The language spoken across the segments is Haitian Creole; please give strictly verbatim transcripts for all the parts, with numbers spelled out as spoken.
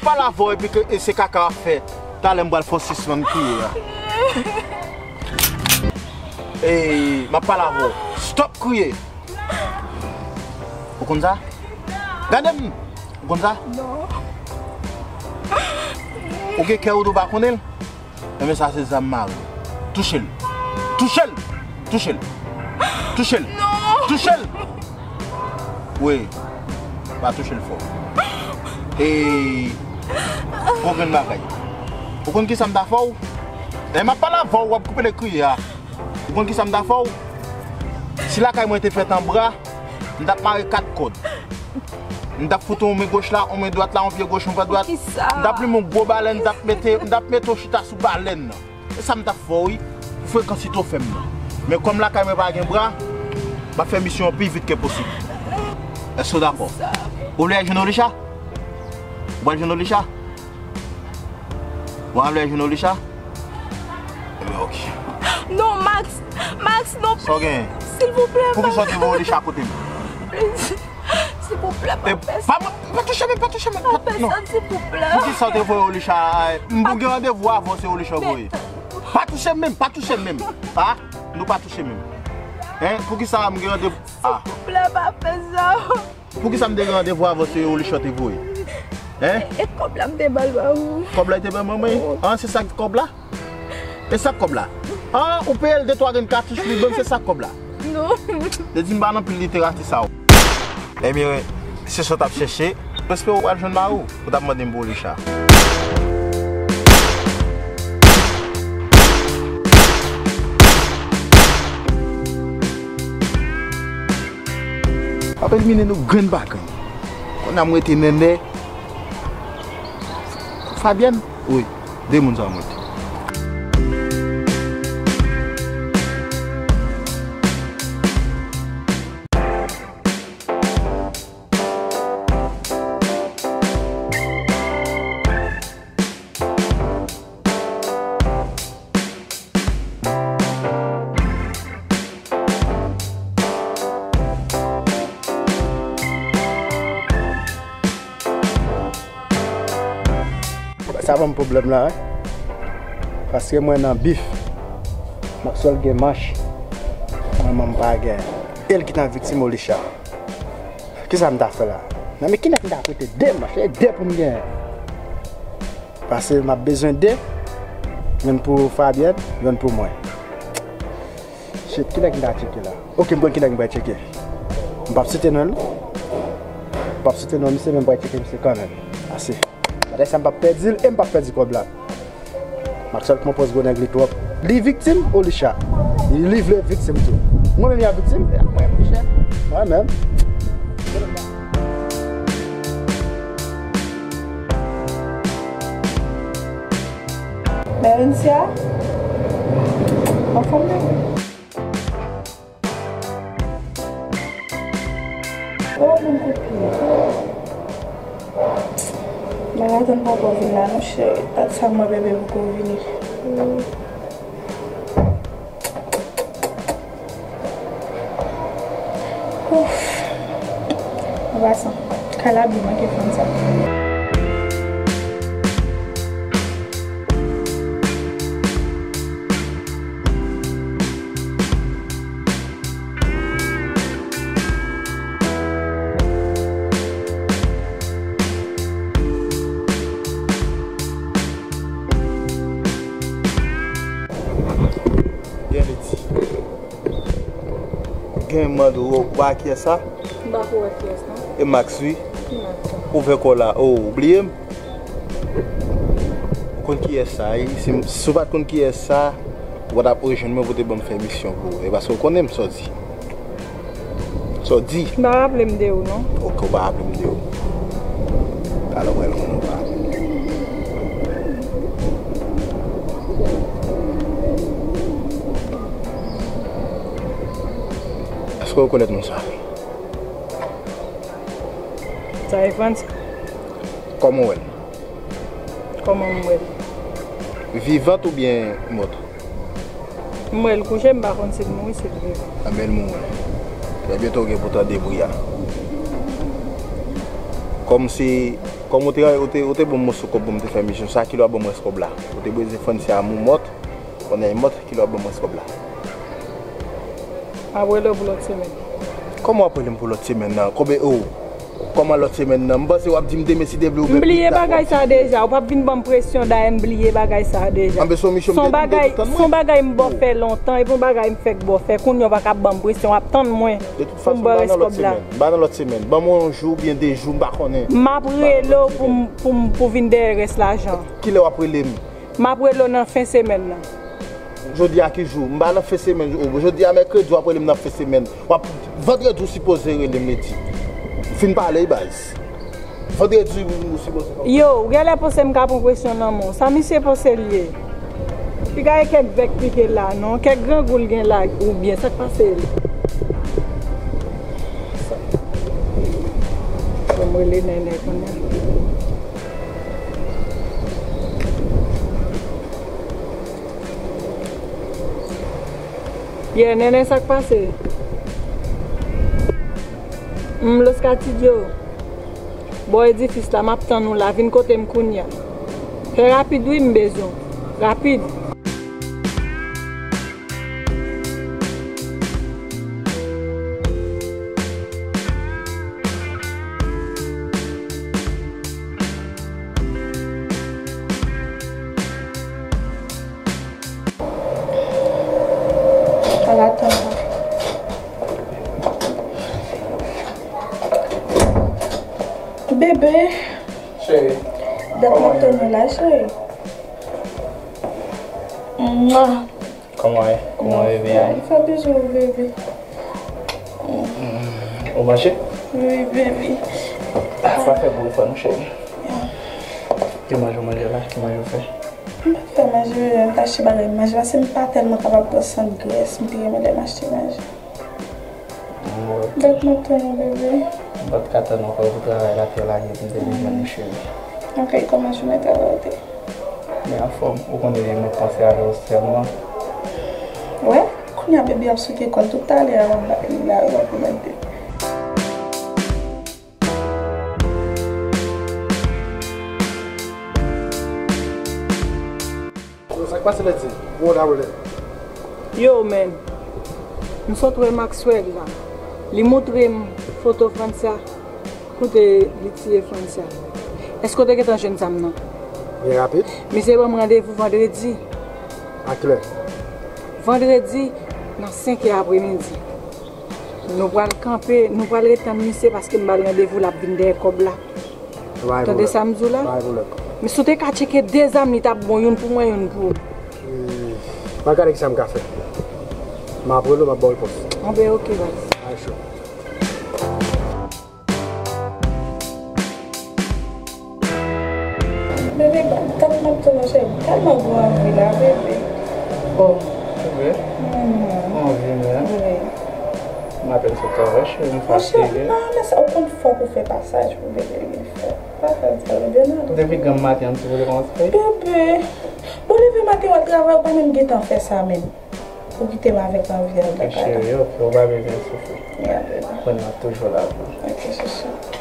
Pale avè w epi ke e se kaka w ap fè. Talè m pral fè w sispann kriye a. Ey, m ap pale avè w. Stop kriye. Ou konn sa? Gade m. Ou konn sa? Non. Ou gen kè ou tou pa konnen l? Enben sa se zam mari. Touche l. Touche l. Touche l. Touche l. Non. Touche l. Wi. Pa touche l fò. E gwo grenn bagay. Ou konn kisa m ta fè w? E m ap pale avè w, w ap koupe lè kriye a. Ou konn kisa m ta fè w? Si lakay mwen te fèt an bra, m t ap mare kat kòd. M t ap fout yon men goch la, yon men dwat la, yon pye goch, yon pye dwat. Poukisa? M t ap limen yon gwo balèn, m t ap mete, m t ap mete w chita sou balèn nan. E sa m t ap fè w, wi, pou frekans li twò fèm nan. Men kòm lakay mwen pa gen bra, m ap fè misyon an pi vit ke posib. Èske w dakò? Ou vle al jwenn Olisha? Ou pral jwenn Olisha? Ou pa vle al jwenn Olisha? Ebyen, oke. Non, Max! Max, non, please! Sa w gen? Silvouplè, Max! Poukisa w te voye Olisha kote m? Please! Silvouplè, pa fè sa. Pa, pa touche m, pa touche m, pa, non. Pa fè sa, silvouplè. Poukisa w te voye Olisha? M gen randevou avè w, se Olisha w voye. Pa touche m menm, pa touche m menm. Ha? Nou pa touche m menm. Hein? Poukisa m gen randevou? Ah. Silvouplè, pa fè sa. Poukisa m te gen randevou avè w, se Olisha w te voye? Hein? E, e kòb la m te ba l ba ou. Kòb la te ban manman? Wi. Ah, se sa k kòb la? E sa k kòb la? Ah, ou peye l de twa grenn katouch li ban m, se sa k kòb la? Non. Te di m pa nan pil literati sa w. Ebyen, se sa w t ap chèche. M espere w pral jwenn mari w. Ou t ap mande m pou Olisha. Ap elimine nou grenn pa grenn. Kounye a m rete nènè. Fabienne? Wi, de moun sa yo m rete. Sa ban m pwoblèm la, wi. Paske mwen nan bif. Maxwell gen manch. Mwen, mwen m pa gen. E l ki nan viktim Olisha. Kisa m ta fè la? Non, men kilès m ta prete de manch? E de pou m genyen. Paske m ap bezwen de. Youn pou Fabienne, youn pou mwen. Shit, kilè m ta tcheke la? Oke, m konn kilè m pral tcheke. M p ap site non l. M p ap site non misye, men m pral tcheke misye kanmenm. Ase. Bagay sa m p ap pèdi l e m p ap pèdi kòb la. Maxwell pran pòz gwo nèg li twòp. Li viktim, Olisha. Li vle viktim tou. Mwen menm y ap viktim? E mwen pi chè. Mwen menm. Merencia? Anfòm nan? Oh, bon kout pye. Bagay tann papa w vin la, non, cheri. Gad sa mwen bebe poko vini. Ouf. An pasan, kay la byen manke fann sa. Gen leti. Gen mando, ou pa kiyès sa? M pa ko wè kiyès, non. E Max, wi. Ki Max sa? Ou fè kò la. Oh, ou bliye m? Ou konn kiyès sa, wi. Si, si w pa t konn kiyès sa, ou pa t ap rejwenn mwen pou te ban m fè misyon pou ou. E paske ou konnen m sòti. Sa w di? M pa raple m de ou, non. Oke, ou pa raple m de ou. Talè w pral konn ou pa raple m. Èske w rekonèt non sa? Sa Evans? Kòman w wè l? Kòman m wè l? Vivant oubyen mòt? M wè l kouche, m pa konn si l mouri, si l vivan. Enben, l mouri. Trè byento, w gen pou tande bri a. Kòm se Kòm ou te, ou te, ou te ban m moso kòb pou m te fè misyon sa, kilè w ap ban m rès kòb la? Ou te bezwen Francia mòt, kounye a li mòt, kilè w ap ban m rès kòb la? M ap rele w pou lòt semèn. Kòman w ap rele m pou lòt semèn nan? Konbyen, oh, kòman lòt semèn nan? M panse w ap di m demen si Dye vle ou M bliye bagay sa deja, ou p ap vin ban m presyon dayè m bliye bagay sa deja. Anben, se yon misyon m te di w tann mwen. Se yon bagay m ba w fè lontan, epi yon bagay m fèk ba w fè. Kounye a w pa ka ap ban m presyon, w ap tann mwen. De tout fason, m pa nan lòt semèn. M pa nan lòt semèn. Ban mwen yon jou oubyen de jou, m pa konnen. M ap rele w pou m, pou m, pou vin dèyè rès lajan. Kilè w ap rele m? M ap rele w nan fen semèn nan. Jodi a ki jou? M pa nan fen semèn. Jodi a mèkredi, w ap rele m nan fen semèn. W ap, vandredi w sipoze rele m, Lady. M fin pale, baz. Vandredi, ou sipoze. Yo, ou genlè panse m ka pran presyon nan men w. Sa misye panse l ye? Piga e kèk vèk pike l la, non? Kèk grangou l gen la, oubyen sa k pase l? Fò m rele Nènè kounye a. Yeah, Nènè, sa k pase? M, Los Katidyo. Bò edifis la, m ap tann ou la, vin kote m kounye a. Fè rapid wi, m bezwen w. Rapid. Al atann mwen. Bebe. Cheri. Dat m ap tann ou la, cheri. Mwa. Kòman w ye? Kòman bebe a? Li fè bizou, bebe. Ou manje? Wi, bebe. Ou pa fè gwo efò non, cheri. Ki manje w manje la? Ki manje w fè? M pa fè manje, bebe, m t achte bagay m manje, paske m pa tèlman kapab pran sant grès, m te renmen lè m achte manje. Bon. Dat m ap tann ou, bebe. M pa t ka tann ankò pou travay la te lage pou m te vin jwenn ou, cheri. Ok, kòman jounen travay ou te? Men anfòm, ou konnen m ap panse avè w sèlman. Wè, kounye a bebe ap souke kò l tout talè a, m ap bat li la, wi, w ap remèt de. Yo, sa k pase, Lady? Bon, da wè. Yo, man. M sot wè Maxwell la. Li montre m foto Francia. Kote li tiye Francia. Èske w te gentan jwenn zam nan? Byen rapid. Misye ban m randevou vandredi. A kilè? Vandredi, nan senk è apremidi. Nou pral kanpe, nou pral ret tann misye paske m ba l randevou, l ap vin dèyè kòb la. Tande sa m di w la? Pa gen pwoblèm. Men si w te ka tcheke de zam, li t ap bon, youn pou mwen, youn pou ou. Hmm. M ap gade kisa m ka fè. M ap rele w, m ap ba w repons. Anben, ok, baz. Alright, cho. Bebe, ba, tann m ap tann ou, cheri, m tèlman gen anvi la, bebe. Oh, bebe. Hmm. Anvi menm. Wi. M apèn sot travay, cheri, m fatige. Monchè, m pa renmen sa, ou konn fòk ou fè pasaj pou bebe vin fè. Pa fè sa, bebe, non. Depi granm maten an, m sipoze kòmanse fè. Bebe, bon, leve maten w al travay, ou pa menm gen tan fè sa menm. Ou kite m avèk anvi a, bebe, pardon. Cheri, ok, ou pa bezwen soufri. Yeah, bebe. Kounye a, m ap toujou la pou ou. Ok, chouchou.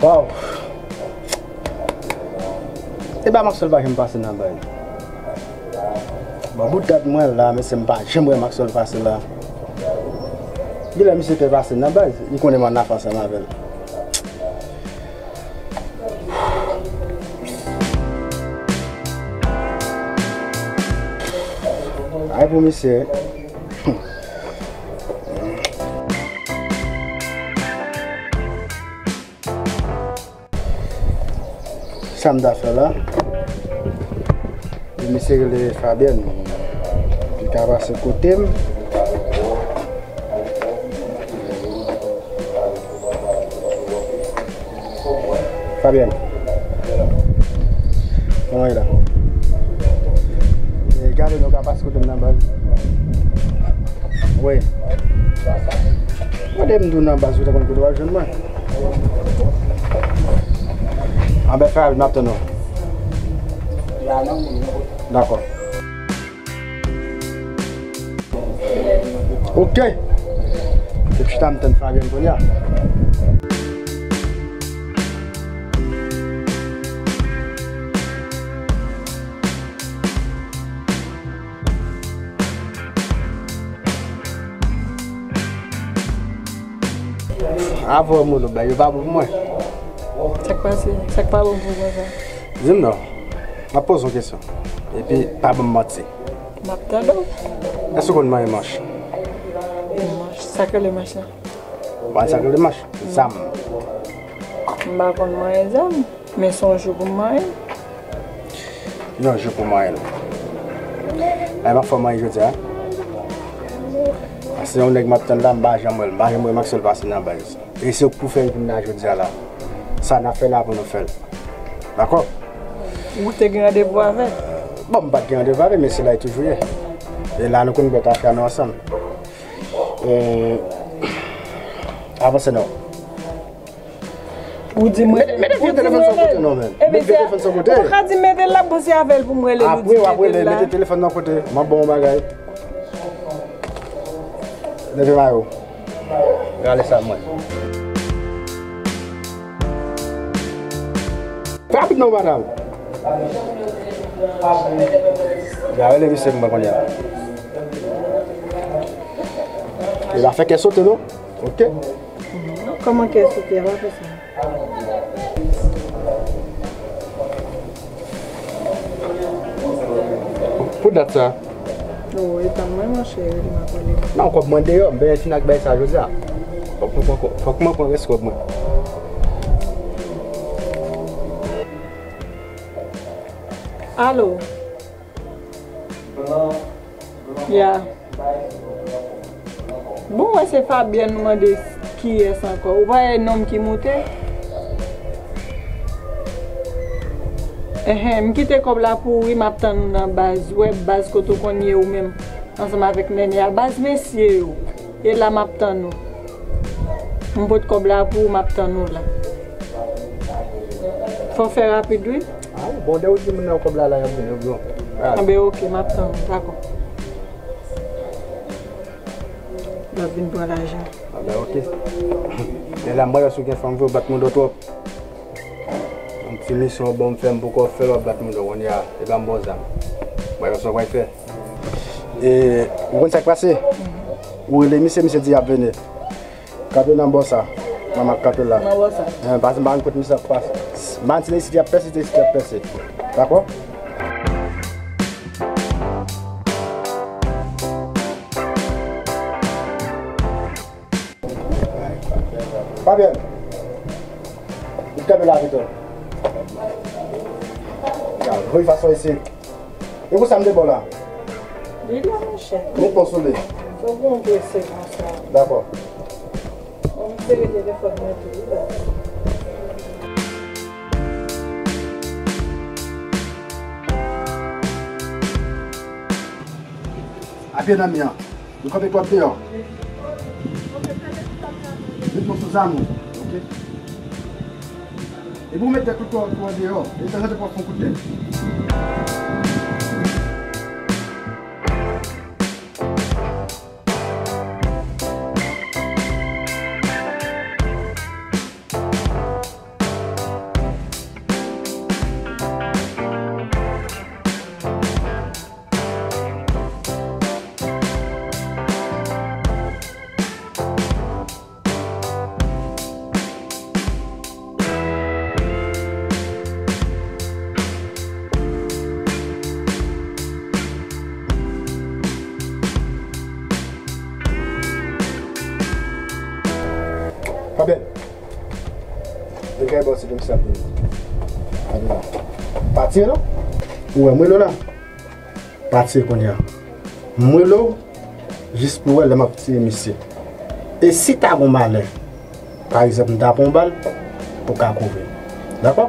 Waw! E pa Maxwell pa janm pase nan bay. Bon, bout dat mwen la, mesye, m pa janm wè Maxwell pase la. Genlè misye pè pase nan bay, li konnen m annafè ansanm avè l. Ay pou misye. Sa m ta fè la? Misye rele Fabienne. Ka pase kote m. Fabienne. Kòman w ye la? E, gade nou ka pase kote m nan baz. Wi. Gade m tou nan baz, ou te konn kote w ap jwenn mwen. Anben, fè rapid, m ap tann ou. Dakò. Ok. Depi chita m tann Fabienne kounye a. Avè w, Molo, bagay yo pa bon pou mwen. Sa k pase? Sa k pa bon pou ou konsa? Di m non. M ap poze w kesyon. Epi, pa ban m manti. M ap tande w. Èske w konn manyen manch? Manch? Sa k rele manch la? Ou pa konn sa k rele manch? Zam. M pa konn manyen zam, men se yon jou pou m manyen. Yon jou pou manyen l. Ay, m ap fè w manyen jodi a. Paske yon nèg m ap tann la, m pa janm wè l. M pa janm wè Maxwell pase nan baz. E se ou k pou fè l pou m la jodi a la. Sa n ap fè la pou nou fè l. Dakò? Ou te gen randevou avè l? Bon, m pa t gen randevou avè l, men se la l toujou ye. E la nou konn bèt afè nou ansanm. E, avanse non. Ou di mwen. Mete, mete vye telefòn sa w kote non, men. Mete telefòn sa w kote. Ou pa ka di mete l la, bon, se avè l pou m rele l, ou di mete l la. Apre, w ap rele, mete telefòn nan kote. M ap ba w yon bagay. Leve mayo. Rale sa mwen. Fè rapid non, madanm. Ya, rele misye pou mwen kounye a. E l ap fè kè sote non. Ok. Kòman kè sote a, pa fè sa. Pou dat sa. Oh, e pa mwen, monchè, li m ap pale. Non, kòb mwen deyò, m bezwen fin ak bagay sa jodi a. Fòk mwen pran, fòk mwen pran rès kòb mwen. Alo. Ya. Bon, wè se Fabienne ou mande kiyès ankò. Ou pa wè nonm ki moute? Enhen, m kite kòb la pou ou wi, m ap tann ou nan baz. Ou wè baz kote w konn ye ou menm, ansanm avèk Nènè a. Baz mesye yo. E la m ap tann ou. M pot kòb la pou ou, m ap tann ou la. Fò fè rapid wi. Ah, bon, dè ou di moun nan kòb la la, y ap vin, yo bon. Ah. Anben, ok, m ap tann ou, dakò. L ap vin pran lajan. Anben, ok. E la, m pa wè si w gen fanm vre, w bat mouda w twòp. Yon ti misyon w ban m fè, m poko fè l, w ap bat mouda w, kounye a, e pa m ba w zam. M pa wè sa w pral fè. E, ou konn sa k pase? Ou rele misye, misye di y ap vini. Kanpe nan bò sa. Mwen, m ap kanpe la. Nan bò sa. Eh, paske m pa konn kote misye ap pase. M pa di isit y ap pèse, se isit y ap pèse. Dakò? Fabienne. Ou kanpe la pito. Ya, voye fason isit. E pou sa m te ba w la? Li la, monchè. Met men w sou li. Fò w prese konsa. Dakò. Bon, m sere telefòn mwen tou, wi, la. A pye nan mi an. Nou kanpe twòp deyò. Met men w sou zam ou. Ok. Epi w met tèt ou twò, twò deyò. E tanzantan pou w ap fè yon kout tèt. Fabienne. Vin kay bò se konsa pou nou. Fabienne. Pati non? Ou wè mwen la. Pati kounye a. M rele w jis pou wè lè m ap tiye misye. E si ta gon malè, pa egzanp, m ta pran yon bal, ou ka kouvri m. Dakò?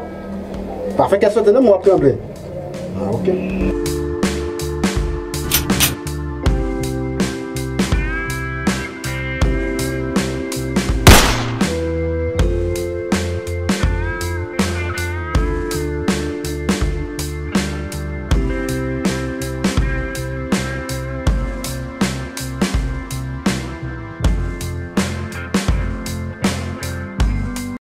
Pa fè kè sote non, m wè w ap tranble. Ah, ok.